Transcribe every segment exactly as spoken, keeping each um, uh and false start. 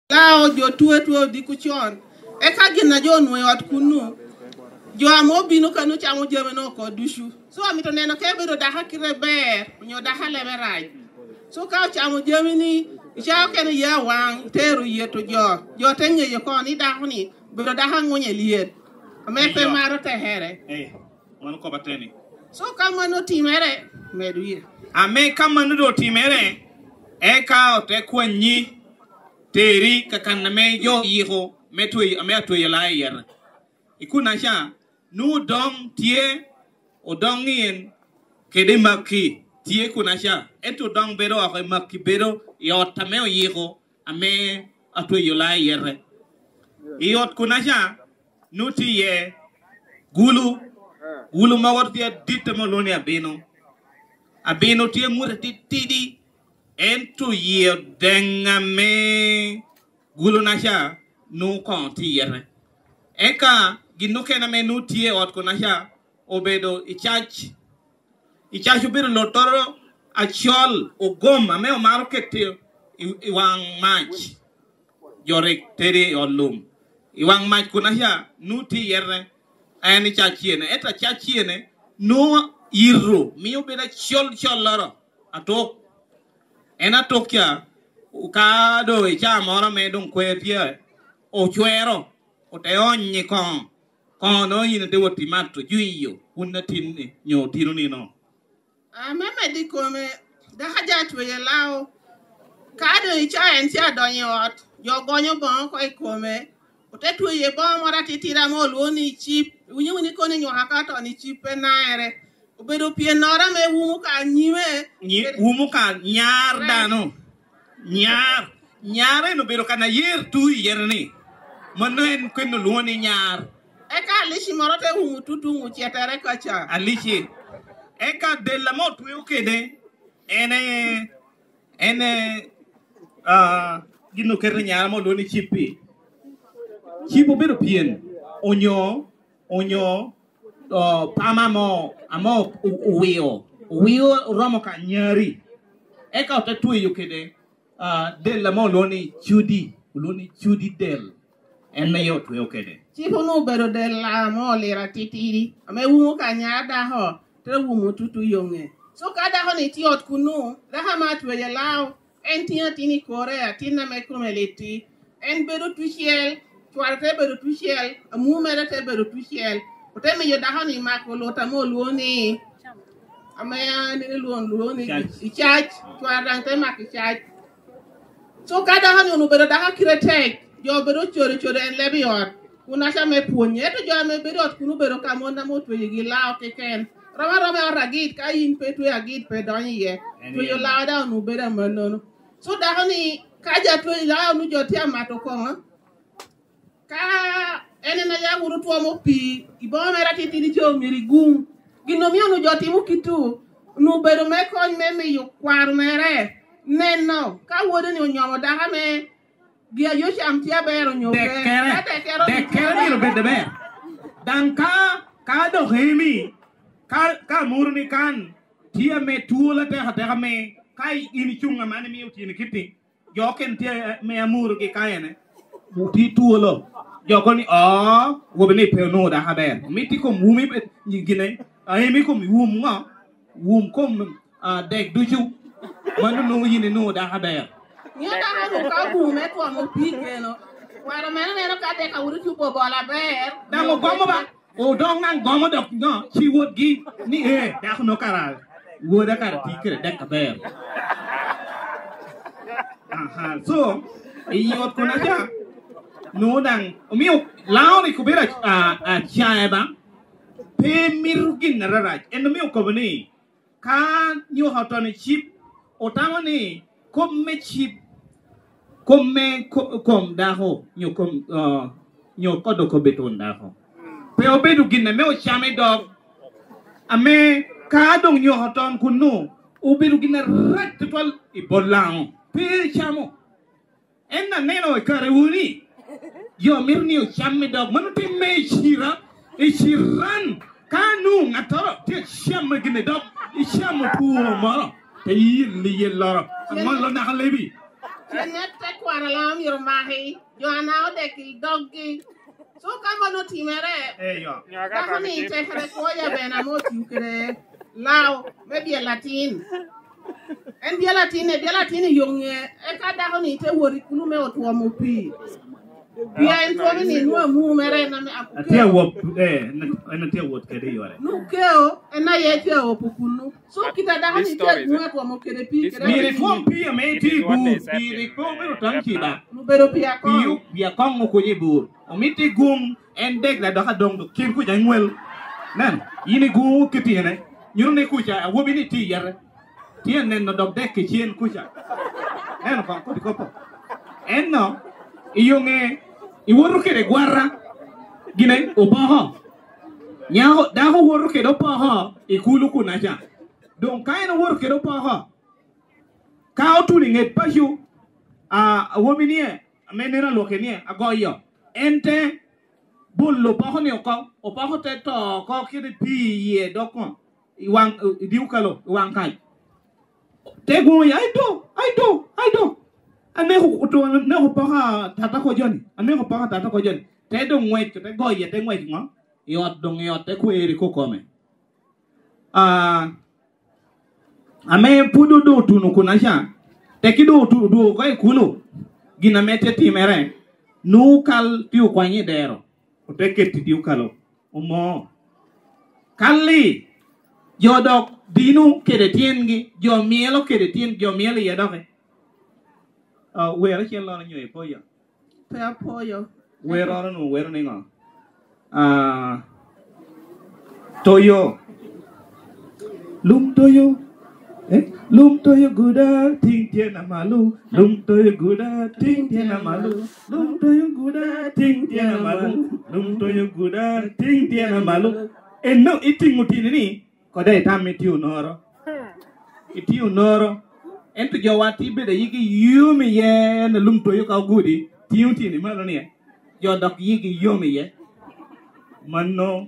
Lao jo twe twe odiko con. Eka gin a jo onwoŋo i ot kunnu, jo ame obino kano camo jami no oko ducu. So, amito neno ka ebedo dako a kite ber, onyo dako a lebe rac. So, ka ocamo jami ni, icako kene ye awaŋ, itero yeto jo. Jo te ŋeyo kono ni dako ni, obedo dako aŋunya i lyet. Ame pe maro tekere. Eh, mano kop ateni. So, ka mano otimere, med wiye. Ame ka mano doŋ otimere, eka ote kwanyi, teri ka kan ame jo oyiko me tweyo, ame atweyo laa i yere. I kunaca, nwoŋo odoŋ tye, odoŋ in kede makki tye kunaca, ento odoŋ bedo oko i makki, bedo i ot ame oyiko, ame atweyo laa i yere. I ot kunaca, nwoŋo tye iye gulu, gulu mogo tye adit ame olwoŋo ni abino. Abino tye ŋute titidi, ento yie odeŋ ame gulunaca nwoŋo koŋo tye i yete. Eka gin okene ame nwoŋo tye i ot kunaca obedo i cac. I cac obedo lottoro acol ogom ame omaro keto i, i waŋ mac. Jo rik tede i ot lum. I waŋ mac kunaca nwoŋo tye i yete en i cac cene. Ento cac cene nwoŋo yito mio bedo acol colloro atuk. En atuk ca, ka doŋ i caa moro ame doŋ kwer tye, ocwero, ote onyo i koŋo. Koŋo nwoŋo in ite wot imato jwiyo, wun atinni, nyo otinoni no. Ame medde i kome, dako a ja tweyo lao, ka doŋ i caa en tye adonyo i ot, jo gonyo boŋo oko i kome, ote tweyo boŋo moro atitira ame olwoŋo ni cip. Iwinyo wunu ni kono i nywaka ka oto ni cip pe naere. Obedo pyennoro ame wumo ka nyime. Nyi-, wumo ka nyar dano. Nyar. Nyar en obedo kan ayer tu i yere ni. Mano en kweno lwoŋo ni nyar. Eka alici moro te wumo tutu ŋu cetere kaca. Alici. Eka del ame otweo kede, en e, en e, ah, gin oketo i nyar ame olwoŋo ni cippi. Cip obedo pyen. Onyo, onyo, oh, pama mo, amo o-, owio. Owio oromo ka nyari. Eka ote tweyo kede, ah, del ame olwoŋo ni cudi, olwoŋo ni cudi del. En me yo otweo kede. Cip onwoŋo obedo del amo oliro atitidi, ame wumo ka nyar dako, te wumo tutu yoŋe. So ka dako ni tye ot kunnu, dako ame atweyo lao, en tye atin i kore, atin ame kome liti. En bedo tucel, cware te bedo tucel, amwu mere te bedo tucel. Ote miyo dako ni mako lut ame olwoŋo ni, ame anene lwon, lwon ni i cac. I cac, cware daŋ te mako i cac. So ka dako ni onwoŋo obedo dako a kite tek, jo obedo ocodo codo en leb i ot, kun aca me pwonye. Ento jo ame bedo i ot kun obedo ka mon ame otweyogi lao keken. Rom aroma i ot agit, ka in pe itweyo agit, pe idonyo iye. Tweyo lao daŋ onwoŋo bedo amannono. So dako ni, ka ja tweyo lao, onwoŋo jo tye amato koŋo. Ka en en aya wunu twomo pii, i boma mere atitidi jo myero igum. Gin omio onwoŋo jo timo kit-tu, onwoŋo obedo me kony me miyo kwaro mere neno ka wode ni onyomo dako ame gi a yocam tye aber onyo pe. Dekkere, ka dekkere, dekkere myero bed aber. Daŋ ka, ka dok emi, ka, ka amuru ni kan tye ame twol atek ateka me, ka in icuŋ aman imio tyen kiti, jo okene tye, eh, me amurogi ka ene, otye twolo. Jo kono ni, "Oo, wobi ni pe onwoŋo dako aber." Omito i kom wumi be, gine, a, emi kom wum ŋo? Wum kom, ah, dek ducu. Mano nwoŋo yin inwoŋo dako aber. Mio dako onwoŋo ka obuŋo me twomo pii keno. Kwaro meno neno ka dek awuto cubo bolo aber. Daŋ ogomo ba. Odoŋ aŋ gomo dok ŋo ci wotgi ni, "Ee, dako no kara woda kara tye kede dek aber." Aha, so, i ot kunaca, nwoŋo daŋ, omio Laŋo rik obedo a-, a-, acae ba, pe mito gin ararac. En omio okobo ni, ka nyoka otono i cip, otamo ni kop me cip, kop me ko-, kom dako, nyo kom, ah, nyo kodo kobbe tun dako, pe obedo gin ame ocamo i dog, ame ka doŋ nyoka oton kunnu, obedo gin arac tutwal i bot Laŋo. Pe icamo. En aneno i kare wuni, jo mito ni ocam i dog. Mano timme i cira, i ciran. Ka nu ŋattoro tye acamo gin i dog, icamo two moro, te yil i yelloro, aŋolo naka lebi. Cen me tekwaro Alama myero omaki, jo ana odek i doggi. So ka mano otimere, eyo, dako-ni tekere kwo ya ben ame otio kede lao me byel atin. En byel atin, e byel atin i yo ŋe, eka dako-ni te wot i kulu me otwomo pii. Pien twome-ni nwoŋo amumere en ame Atye awop, eh, en, en atye awot kede i yore. Nukeo, en aye tye aopo kunnu. So kit a dako-ni tye agwoŋ atwomo kede pii kede myero itwom pii ame itye i gun, pii rik pe obedo tam ciba. Obedo pii akoŋ. Pii, pii akoŋ okunyo i bur. Omito i gun, en dek la dok adoŋ dok kin kuc aŋwel. Nen, in i gun kitine. Nyuto ni kuca awobi-ni tye i yete. Tye aneno dok dek i cen kuca. Nen koŋ kodi kopo. Eno, i yo ŋe, iwoto kede gwara, gine opoko. Nyako, dako woto kede opoko i kulu kunaca. Doŋ ka en owoto kede opoko, ka otuno i ŋet paco, a, awobi nie, ame neno alwoke nie, agoyo, en te bolo opoko-ni oko, opoko te to oko kede pii i yie dok koŋ, i waŋ, i dye okalo, i waŋ kac. Te gwoŋo ya, "Ai do, ai do, ai do." Aneko oto, aneko opoko atata oko joni, aneko opoko atata oko joni. Te doŋ ŋwec, te goyo, te ŋwec ŋo? I ot doŋ, i ot te kwero i kokome. Ah, ame pwod doŋ otuno kunaca, teki doŋ otu-, odwogo oko i kulu, gin ame te timere, nwoŋo kal tye okwanyo i dero, ote keto i dye okalo, omo. Kal-li, jo dok dino kede tyengi, jo myelo kede tyen, jo myelo iye doki. Ah, wer acel nono nyo ipoyo? Pe apoyo. Weroro-nu wero niŋo? Ah, toyo. Lum toyo. Eh? Lum toyo guda, tiŋ tyena malo. Lum toyo guda, tiŋ tyena malo. Lum toyo guda, tiŋ tyena malo. Lum toyo guda, tiŋ tyena malo. Eno itiŋo tini ni, kode itam itye onoro. Itye onoro. Ento jowa tye bedo ayigi yom iye, en alum toyo ka ogudi, tye otini malo ni, jo dok yigi yom iye. Mano,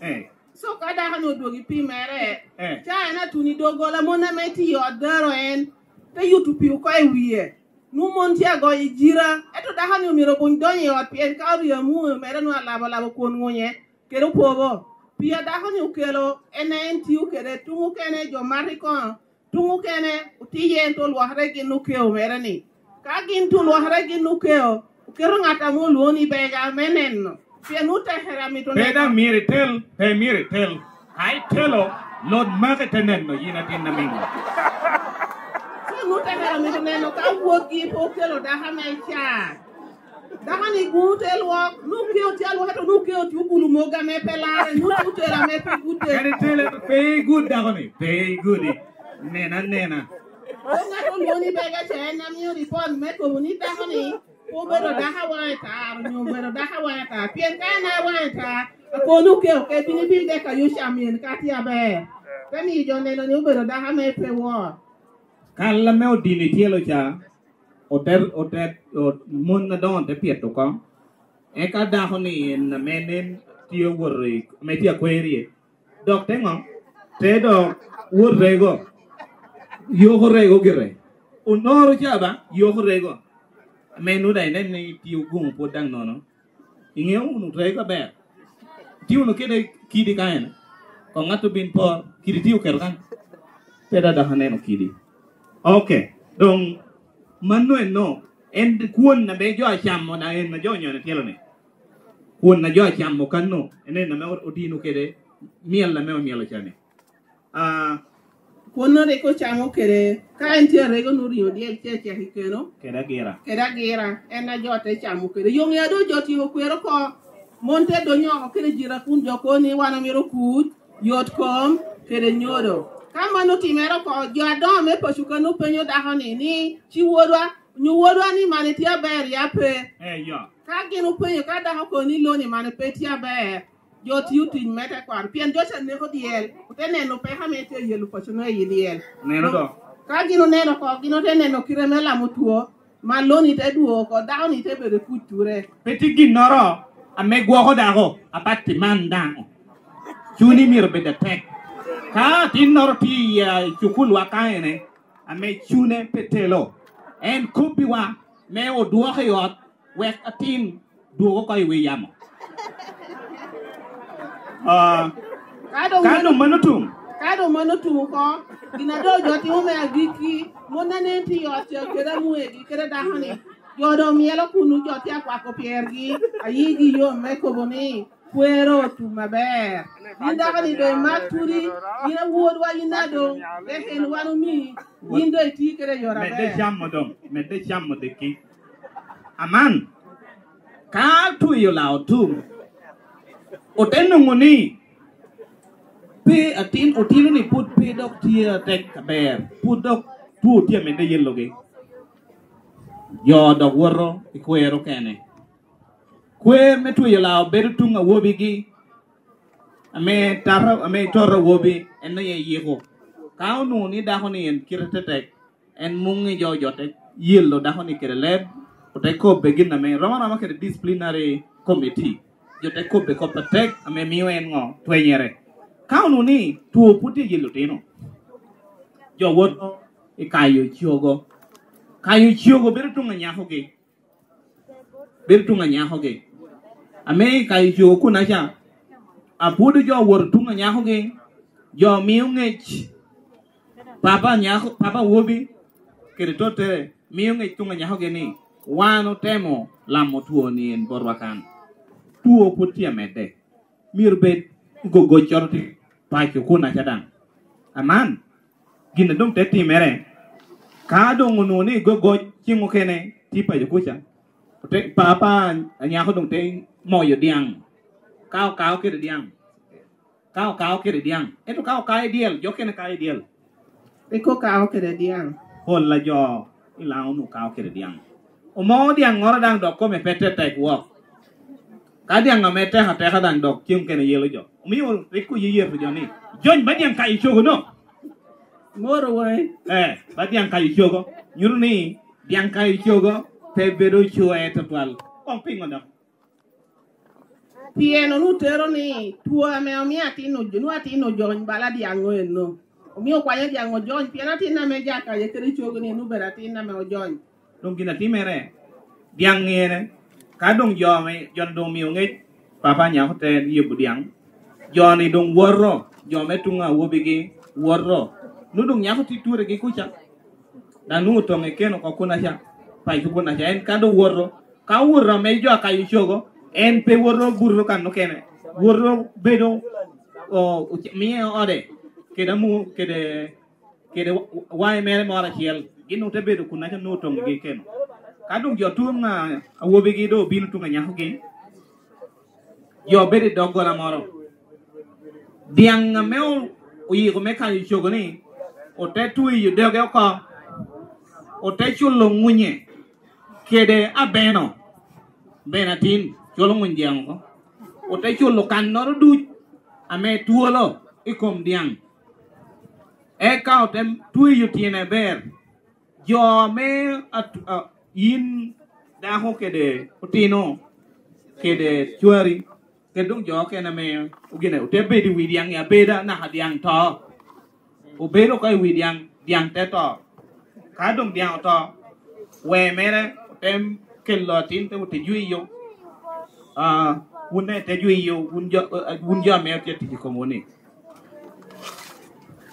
eh. So ka dako-ni odwogo i pii mere, eh, ca en atuni doggola, mon ame tye i ot daro en, te yuto pii oko i wie. Nwoŋo mon tye agoyo i jira, ento dako-ni omyero obuny donyo i ot, pien ka oryo amu mere nwoŋo alabo alabo kwon ŋunye kede opobo. Pii a dako-ni okelo, en, en tio kede tuŋ okene, jo mato i koŋo, tuŋ okene otiye, ento olwokere gin okeo mere-ni. Ka gin te olwokere gin okeo, oketo ŋat ame olwoŋo ni bega me neno, pien otekere amito neno. Pe daŋ myero itel, pe myero itel. Ka itelo, lot make te neno yin atin amiŋo. Ka nwoŋo tekere amito neno ka wotgi pe okelo dako ame ca. Dako-ni guŋ te lwok, nwoŋo keo tye alwok, ento nwoŋo keo tye ogulu mogo ame pe larre, nwoŋo tye otero ame pe gudde. Kadi tele pe igud dako-ni, pe igudi. Nen anena. Ko ŋat olwoŋo ni bega ca en amio ripot me kobo ni dako-ni obedo dako awaŋe tar, onyo obedo dako awaŋe tar. Pien ka en awaŋe tar, akono oke, oke, bino ibino dek a yo ca mien ka tye aber. Te miyo jo neno ni obedo dako ame pe wor. Kal ame odino i tyelo ca, ote, ote, o-, mon adoŋo te pyeto oko. Eka dako-ni en ame nen tye owoto i, ame tye akwerie, dok te ŋo? Te dok wot rego. Yoko rego gire. Onoro ca ba, yoko rego. Ame nwoŋo daŋ inen ni tye ogoŋo pwod daŋ nono. Iŋeo wunu rego aber. Tye wunu kede kidi ka en. Koŋ ŋat obin por, kidi tye oketo kan. Pe dada aneno kidi. Ok, doŋ mano eno, en kwon ame jo acamo daŋ en a jo onyono tyelo-ni. Kwon a jo acamo kanno, en en ame odino kede myel ame omyelo ca-ni. Ah, kwon a rik ocamo kede, ka en tye arego nwoŋo ringo dyel tye acek i keno. Kede agira. Kede agira, en a jo te camo kede. Yo ŋe a doŋ jo otyeko kwero oko, mon te donyo oko kede jira kun jo kono ni wan omito kuc, yot kom, kede nyodo. Ka mano otimere oko, jo adoŋo me paco kanno penyo dako-ni ni, "Ci wodwa, onyo wodwa ni mani tye aber ya pe?" Eh, ya. Ka gin openyo, ka dako okobo ni lo-ni mani pe tye aber, jo tio tic me tekwaro, pien jo ca neko dyel, ote neno peko ame tye ayelo paco-nu i dyel. Neno do. Ka gin oneno oko, gin ote neno kite me lamo two, ma lo-ni te dwogo oko, dako-ni te bedo i kuc ture. Pe tye ginnoro ame gwoko dako, apat i man daŋ. Cuni myero bed atek. Ka atinnoro tye i, ah, i cukulwa ka ene, ame cune pe telo, En kobbiwa me odwoke i ot, wek atin dwog oko i wi yamo. Ah, ka doŋ ka mano doŋ mano tum. Ka doŋ mano tum oko, gin a doŋ jo timo me agikki, mon a nen tye i ot ca kede amwegi kede dako-ni, jo doŋ myelo kunnu, jo tye akwako pyergi, ayigi yom me kobo ni, "Kwero otum aber." Yin dako-ni doŋ imat turi, yin awodwa, yin a doŋ, wek en wan omi, yin doŋ iti kede yore Medde aber. Camo doŋ, medde camo diki. Aman, ka tweyo lao otum, ote nwoŋo ni pe atin, otino-ni pwod pe dok tye atek aber, pwod dok two tye amedde yelogi. Jo dok woto i kwero kene. Kwer me tweyo lao bedo tuŋ awobigi, ame tara, ame toto awobi, en aye yiko. Ka onwoŋo ni dako-ni en kite tetek, en muŋ i jo, jo te yelo dako-ni kede leb, ote kobbe gin ame rom aroma kede disciplinary committee. Jo te kobbe kop atek ame mio en ŋo? Twenyere. Ka onwoŋo ni two pwod tye yelo otino, jo woto i kayo cogo. Kayo cogo bedo tuŋ anyakogi. Bedo tuŋ anyakogi. Ame i kayo cogo kunaca, apwodo jo owoto tuŋ anyakogi, jo mio ŋec papa anyako, papa awobi, kede tottere, mio ŋec tuŋ anyakogi ni, "Wan otemo lamo two-ni en botwa kan. Two pwod tye amedde. Myero bed gogoc coro tye paco kunaca daŋ." Aman, gin a doŋ te timere, ka doŋ onwoŋo ni gogoc cen okene tye paco kuca, ote, papa anyako doŋ te moyo dyaŋ, ka okao kede dyaŋ. Ka okao kede dyaŋ. Ento ka okao i dyel, jo okene kao i dyel. Rik okao kede dyaŋ. Pol a jo i Laŋo onwoŋo kao kede dyaŋ. Omoo dyaŋŋoro daŋ dok kome pe tetek wok. Ka dyaŋ ame tek ateka daŋ dok cen okene yelo jo. Omio rik oye Yecu jo ni, "Jony ba dyaŋ kayo cogo no." Moro waŋi. Eh, ba dyaŋ kayo cogo. Nyuto ni dyaŋ kayo cogo pe bedo cwer tutwal. Koŋ piŋo dok? Pien onwoŋo tero ni two ame omio atin ojo-, nwoŋo atin ojony bala dyaŋ eno. Omio okwanyo dyaŋ ojony, pien atin ame ja kaye kede cogo-ni en obedo atin ame ojony. Doŋ gin atimere, dyaŋ ŋene, ka doŋ jo ame, jo-ni doŋ omio ŋec, papa nyako te yebo dyaŋ. Jo-ni doŋ woto, jo me tuŋ awobigi woto. Nwoŋo doŋ nyako tye turegi kuca. Daŋ nwoŋo toŋe keno oko kunaca, paco kunaca. En ka doŋ woto, ka owoto ame jo akayo cogo, en pe woto buto kan okene. Woto bedo, o, oc-, mie ode, kede amu-, kede, kede wa-, wae mere moro acel. Gin ote bedo kunaca nwoŋo toŋgi keno. Ka doŋ jo tuŋ a, awobigi doŋ obino tuŋ anyakogi, jo obedo i doggola moro. Dyaŋ ame o-, oyiko me kayo cogo-ni, ote tweyo doge oko, ote culo ŋunye kede abeno, bene atin, culo ŋuny dyaŋ oko. Ote culo kannoro duc ame twolo i kom dyaŋ. Eka ote tweyo tyene aber. Jo ame at-, a, yin dako kede otino kede cwari, kede doŋ jo okene ame ogine, ote bedo i wi dyaŋ i abeda naka dyaŋ to. Obedo oko i wi dyaŋ, dyaŋ te to. Ka doŋ dyaŋ oto, wee mere ote kelo atin te ote jwiyo. Ah, wun daŋ ite jwiyo, wun jo, ah, wun jo ame otye tic i komwu ni.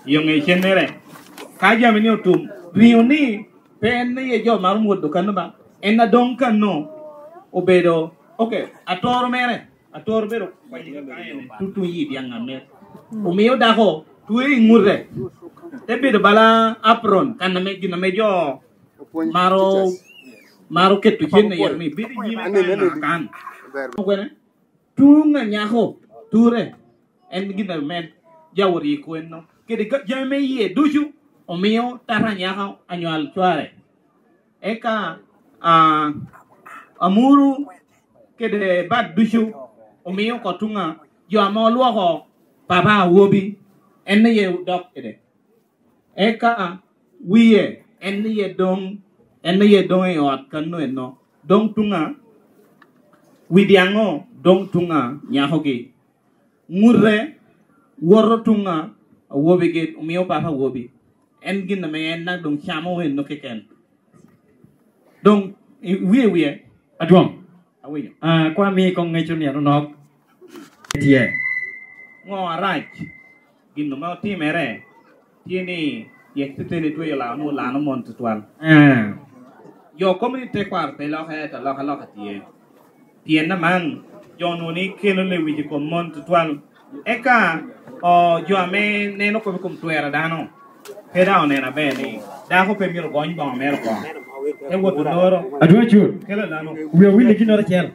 Yo ŋe cennere. Ka jami ni otum, rio ni pe en aye jo maro mwodo kano ba. En adoŋ kano obedo, ok, atoro mere, atoro bedo tutuŋ yi dyaŋ amet. Omio dako twe i ŋute. Te bedo bala apron, kan ame, gin ame jo maro, maro keto cen i yero ni, bedo i nyime kan, kan. Okwene? Tuŋ a nyako ture, en gin ame jawo rik enno. Kede ga-, jami me yie ducu omio tata a nyako anywal cware. Eka, ah, amuru kede bat ducu omio oko tuŋ a jo ame olwoko papa awobi, en aye dok kede. Eka wie en aye doŋ, en aye doŋ i ot kano enno. Doŋ tuŋ a wi dyaŋo doŋ tuŋ a nyakogi. Ŋute woto tuŋ a awobigi, omio papa awobi. En gin ame en daŋ doŋ camo enno keken. Doŋ i wie wie, Adwoŋ, awinyo. Ah, kwa mi koŋ ŋeco ni anonok tye. Ŋo arac? Gin ame otimere tye ni yek teteni tweyo lano, lano mon tutwal. Ah. Jo komo ni tekwaro pe loke, to loka loka tye. Pien aman, jo onwoŋo ni kelo lewic i kom mon tutwal. Eka, o, jo ame neno kop i kom twero a dano, pe daŋ oneno aber ni dako pe myero ogony boŋo mere oko. Te wot onoro. Adwoŋ Acut. Kelo lano. Wi awinni ginnoro acel.